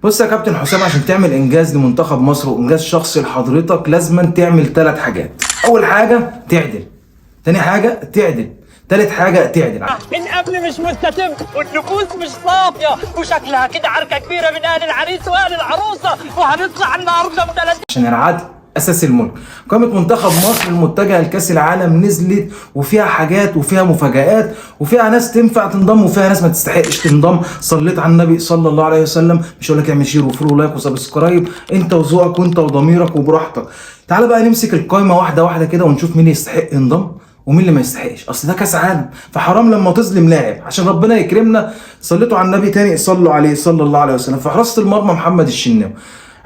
بص يا كابتن حسام، عشان تعمل انجاز لمنتخب مصر وانجاز شخصي لحضرتك لازم تعمل ثلاث حاجات. اول حاجة تعدل، تاني حاجة تعدل، تالت حاجة تعدل. الامن مش مستتب والنفوس مش صافية، وشكلها كده عركة كبيرة من اهل العريس واهل العروسة، وهنطلع النهارده بثلاث. عشان العدل اساس الملك. قائمة منتخب مصر المتجهه لكاس العالم نزلت وفيها حاجات وفيها مفاجآت وفيها ناس تنفع تنضم وفيها ناس ما تستحقش تنضم. صليت على النبي صلى الله عليه وسلم. مش هقول لك اعمل share و follow و like و subscribe، انت وذوقك وانت وضميرك وبراحتك. تعال بقى نمسك القائمة واحدة واحدة كده ونشوف مين يستحق ينضم ومين اللي ما يستحقش. اصل ده كاس عالم، فحرام لما تظلم لاعب عشان ربنا يكرمنا. صليتوا على النبي تاني، صلوا عليه صلى الله عليه وسلم. في حراسة المرمى محمد الشناوي.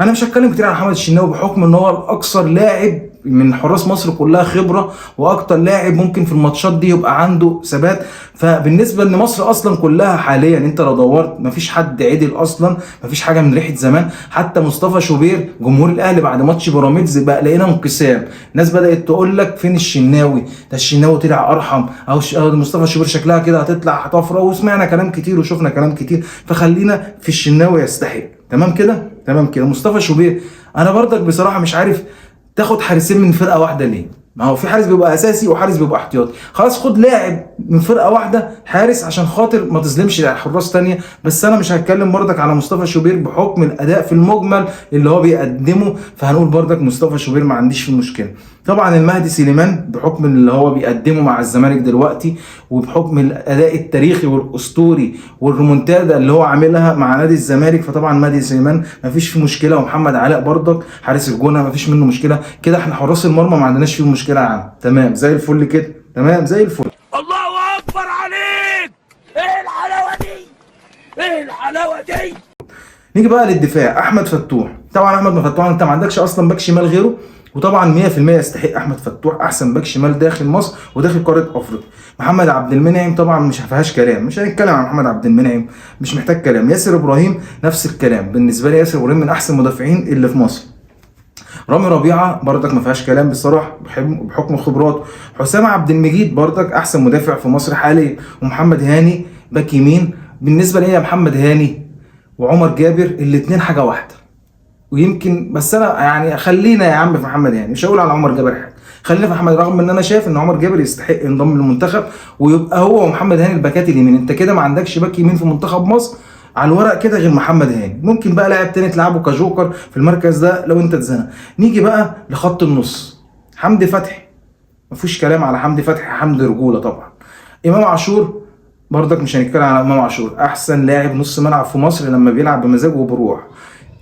انا مش هتكلم كتير عن محمد الشناوي بحكم ان هو الاكثر لاعب من حراس مصر كلها خبره، واكتر لاعب ممكن في الماتشات دي يبقى عنده ثبات. فبالنسبه لمصر اصلا كلها حاليا انت لو دورت مفيش حد عدل اصلا، مفيش حاجة من ريحه زمان. حتى مصطفى شوبير جمهور الاهلي بعد ماتش بيراميدز بقى لقينا انقسام، ناس بدات تقول لك فين الشناوي ده، الشناوي طلع ارحم، او مصطفى شوبير شكلها كده هتطلع طفرة، وسمعنا كلام كتير وشفنا كلام كتير. فخلينا في الشناوي يستحق. تمام كده، تمام كده. مصطفى شوبير انا برضك بصراحة مش عارف تاخد حارسين من فرقه واحدة ليه؟ ما هو في حارس بيبقى اساسي وحارس بيبقى احتياطي. خلاص خد لاعب من فرقه واحدة حارس عشان خاطر ما تظلمش حراس تانية. بس انا مش هتكلم برضك على مصطفى شوبير بحكم الاداء في المجمل اللي هو بيقدمه، فهنقول برضك مصطفى شوبير ما عنديش فيه مشكلة. طبعا المهدي سليمان بحكم اللي هو بيقدمه مع الزمالك دلوقتي، وبحكم الاداء التاريخي والاسطوري والريمونتادا اللي هو عاملها مع نادي الزمالك، فطبعا مهدي سليمان ما فيش فيه مشكلة. ومحمد علاء برضك حارس الجونه ما فيش منه مشكلة. كده احنا حراس المرمى ما عندناش فيه مشكلة يا عم. تمام زي الفل كده، تمام زي الفل. الله اكبر عليك، ايه الحلاوة دي، ايه الحلاوة دي. نيجي بقى للدفاع. احمد فتوح، طبعا احمد فتوح انت ما عندكش اصلا باك شمال غيره، وطبعا 100% يستحق احمد فتوح احسن باك شمال داخل مصر وداخل قارة افريقيا. محمد عبد المنعم طبعا مش فيهاش كلام، مش هنتكلم عن محمد عبد المنعم، مش محتاج كلام. ياسر ابراهيم نفس الكلام، بالنسبة لي ياسر ابراهيم من احسن المدافعين اللي في مصر. رامي ربيعة برضك ما فيهاش كلام بصراحة بحكم خبراته. حسام عبد المجيد برضك احسن مدافع في مصر حاليا. ومحمد هاني باك يمين. بالنسبة لي محمد هاني وعمر جابر الاثنين حاجة واحدة، ويمكن بس انا يعني خلينا يا عم في محمد هاني، مش هقول على عمر جابر حاجة، خلينا في محمد، رغم ان انا شايف ان عمر جابر يستحق ينضم للمنتخب ويبقى هو ومحمد هاني الباكات اليمين. انت كده ما عندكش باك يمين في منتخب مصر على الورق كده غير محمد هاني. ممكن بقى لاعب تاني تلعبه كجوكر في المركز ده لو انت اتزنق. نيجي بقى لخط النص. حمدي فتحي ما فيش كلام على حمدي فتحي، حمدي رجوله طبعا. امام عاشور برضك مش هنتكلم على امام عاشور، احسن لاعب نص ملعب في مصر لما بيلعب بمزاجه وبروح.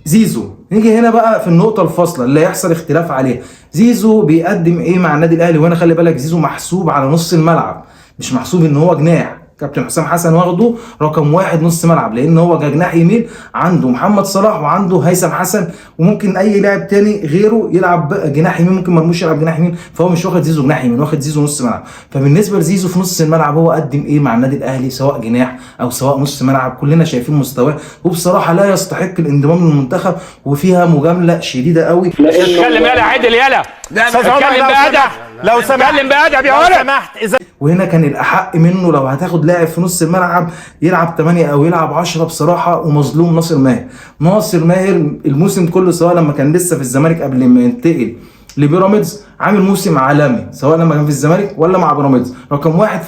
زيزو، نيجي هنا بقى في النقطة الفاصلة اللي هيحصل اختلاف عليها. زيزو بيقدم ايه مع النادي الاهلي؟ وانا خلي بالك زيزو محسوب على نص الملعب، مش محسوب ان هو جناح. كابتن حسام حسن واخده رقم واحد نص ملعب، لان هو جناح يمين عنده محمد صلاح وعنده هيثم حسن، وممكن اي لاعب تاني غيره يلعب جناح يمين، ممكن مرموش يلعب جناح يمين، فهو مش واخد زيزو جناح يمين، واخد زيزو نص ملعب. فبالنسبه لزيزو في نص الملعب هو قدم ايه مع النادي الاهلي، سواء جناح او سواء نص ملعب، كلنا شايفين مستواه، وبصراحة لا يستحق الانضمام للمنتخب، وفيها مجاملة شديدة قوي. اتكلم يالا عدل يالا، اتكلم بأدب، لو سمحت، اتكلم بأدب يا لو ولد. سمحت، اذا وهنا كان الأحق منه لو هتاخد لاعب في نص الملعب يلعب 8 أو يلعب 10 بصراحة. ومظلوم ناصر ماهر. ناصر ماهر الموسم كله سواء لما كان لسه في الزمالك قبل ما ينتقل لبيراميدز عامل موسم عالمي، سواء لما كان في الزمالك ولا مع بيراميدز، رقم واحد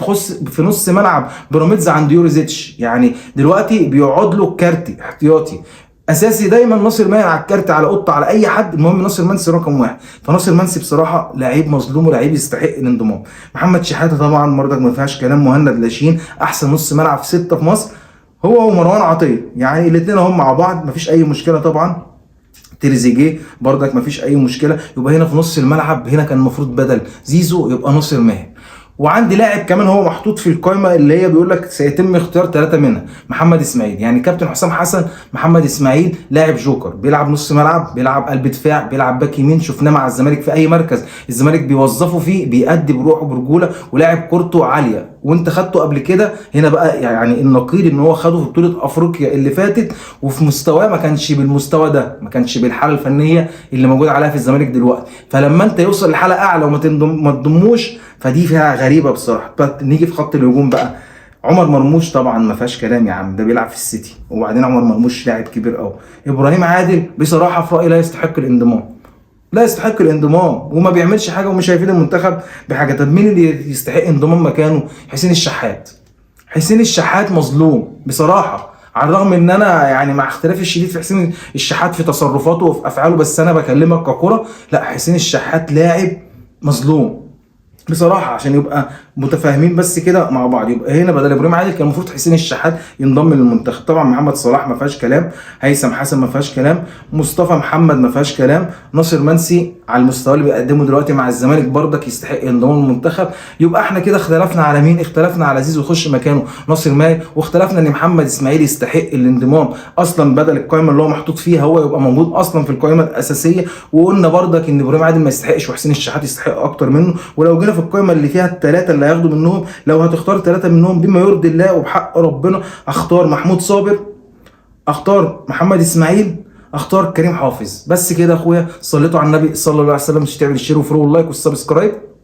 في نص ملعب بيراميدز عند يوريزيتش. يعني دلوقتي بيقعد له كارتي احتياطي اساسي دايما ناصر ماهر على الكارت، على قطة، على اي حد، المهم ناصر منسي رقم واحد. فناصر منسي بصراحة لعيب مظلوم ولعيب يستحق الانضمام. محمد شحاته طبعا برضك ما فيهاش كلام. مهند لاشين احسن نص ملعب في 6 في مصر، هو ومروان عطية، يعني الاثنين هم مع بعض ما فيش اي مشكلة. طبعا تريزيجيه برضك ما فيش اي مشكلة. يبقى هنا في نص الملعب هنا كان المفروض بدل زيزو يبقى ناصر ماهر. وعندي لاعب كمان هو محطوط في القائمة اللي هي بيقول لك سيتم اختيار 3 منها، محمد اسماعيل. يعني كابتن حسام حسن محمد اسماعيل لاعب جوكر، بيلعب نص ملعب، بيلعب قلب دفاع، بيلعب باك يمين، شفناه مع الزمالك في اي مركز الزمالك بيوظفه فيه، بيأدي بروحه برجوله، ولاعب كورته عالية، وانت خدته قبل كده. هنا بقى يعني النقيض ان هو خده في بطوله افريقيا اللي فاتت، وفي مستواه ما كانش بالمستوى ده، ما كانش بالحالة الفنية اللي موجود عليها في الزمالك دلوقتي. فلما انت يوصل لحاله اعلى وما تضموش، فدي فيها غريبة بصراحة. طب نيجي في خط الهجوم بقى. عمر مرموش طبعا ما فيهاش كلام يا عم، ده بيلعب في السيتي، وبعدين عمر مرموش لاعب كبير قوي. ابراهيم عادل بصراحة في رايي لا يستحق الانضمام، لا يستحق الانضمام، وما بيعملش حاجة ومش هيفيد المنتخب بحاجة. طب مين اللي يستحق انضمام مكانه؟ حسين الشحات. حسين الشحات مظلوم بصراحة، على الرغم ان انا يعني مع اختلافي الشديد في حسين الشحات في تصرفاته وفي افعاله، بس انا بكلمك ككره، لا حسين الشحات لاعب مظلوم بصراحة، عشان يبقى متفاهمين بس كده مع بعض. يبقى هنا بدل ابراهيم عادل كان المفروض حسين الشحات ينضم للمنتخب. طبعا محمد صلاح ما فيهاش كلام، هيثم حسن ما فيهاش كلام، مصطفى محمد ما فيهاش كلام، ناصر منسي على المستوى اللي بيقدمه دلوقتي مع الزمالك برضك يستحق انضمام للمنتخب. يبقى احنا كده اختلفنا على مين؟ اختلفنا على زيزو يخش مكانه ناصر ماهر، واختلفنا ان محمد اسماعيل يستحق الانضمام اصلا بدل القائمة اللي هو محطوط فيها، هو يبقى موجود اصلا في القائمة الاساسية. وقلنا برضك ان ابراهيم عادل ما يستحقش وحسين الشحات يستحق اكتر منه. ولو جينا في القائمة اللي فيها الثلاثة اللي هياخدوا منهم، لو هتختار ثلاثة منهم بما يرضي الله وبحق ربنا، اختار محمود صابر، اختار محمد اسماعيل، اختار كريم حافظ. بس كده يا اخويا، صليتوا على النبي صلى الله عليه وسلم. مش تعمل ال share و follow وال like وال subscribe.